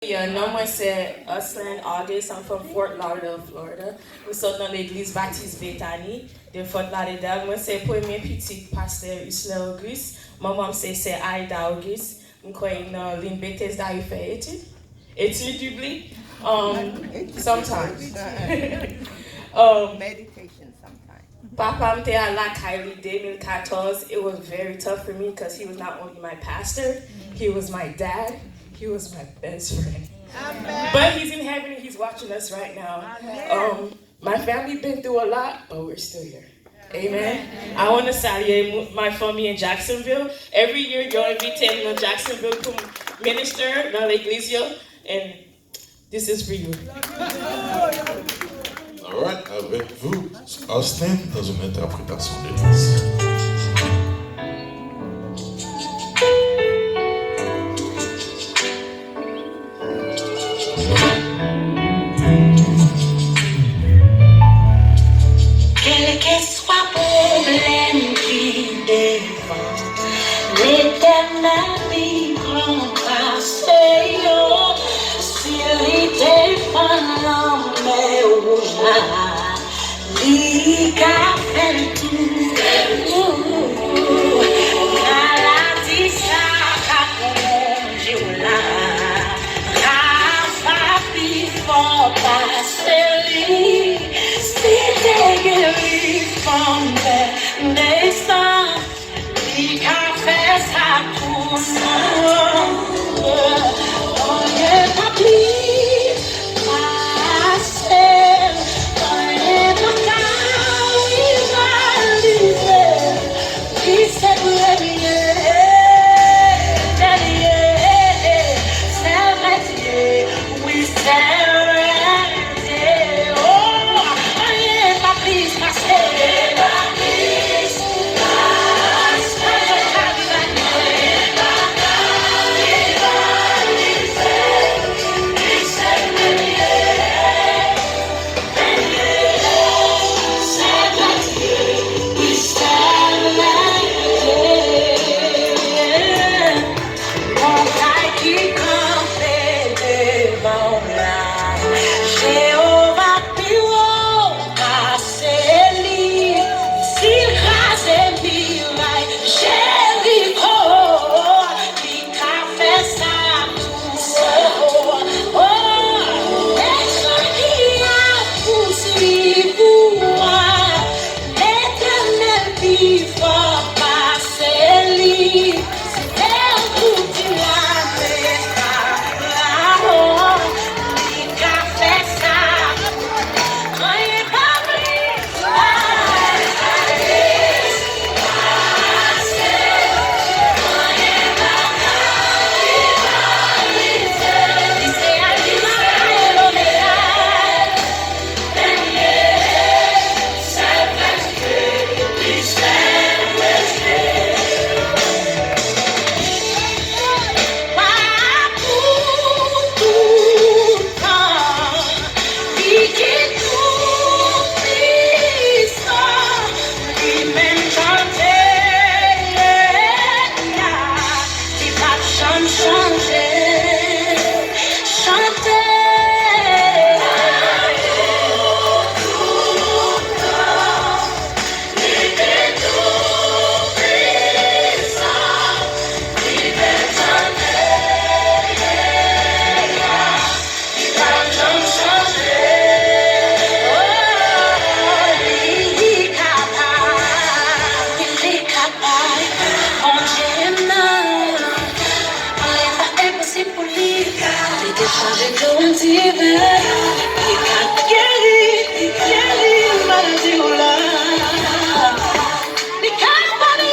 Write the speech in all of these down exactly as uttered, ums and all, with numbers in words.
Yeah, non mwen se Usland August. I'm from Fort Lauderdale, Florida. Mwen sot nan legliz Batis Betani de Fort Lauderdale. Mwen se premye pitit pastè Usland Auguste. Manman m se sè Aida Auguste. M kwè nan liy Bethesda, li fè etid. Etid biblik. Um, sometimes. Um, Meditation sometimes. Papa m te al lakay li de mil katòz. It was very tough for me because he was not only my pastor, he was my dad, he was my best friend. But he's in heaven and he's watching us right now. Um, my family been through a lot, but we're still here. Amen. I want to salye mou- my family in Jacksonville. Every year, yo envite m nan Jacksonville pou m minister nan legliz yo. And this is for you. Alright, avec vous, Austin dans une interprétation de danse. Kèlkeswa pwoblèm ki devan, Letènèl li pran pase yo. Si li defann lanmè wouj la, li ka fè l tou. Maladi sa ka pran w la, Rafa pi fò pase li. Si te gen li fanm de san, li ka fè sa pou nou. Anyen pa plis pase l, anyen pa ka rivalize l. Li se premye, dènye, sèl vrè Dye, wi, sèl vrè Dye. Oh, anyen pa plis pase l. Montay ki kanpe devan w la, Jewova pi wo pase li. Si l kraze miray Jeriko, li ka fè sa tou. Oh, oh, mechan ki ap pousuiv ou a, Letènèl pi fò pase li. Se pou di lame sa la, oh, li ka fè sa. Anyen pa plis. Li ki tou pwisan, li menm chante, li p ap janm chanje. Chante. Bondye nan, anyen pa enposib pou li. Li te chanje kou yon diven. Li ka geri, li geri maladi w la. Li ka pale.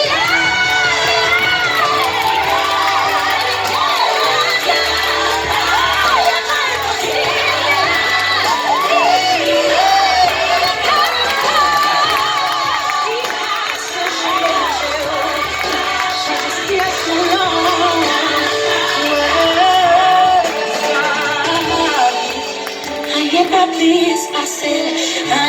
Anyen pa plis pase l.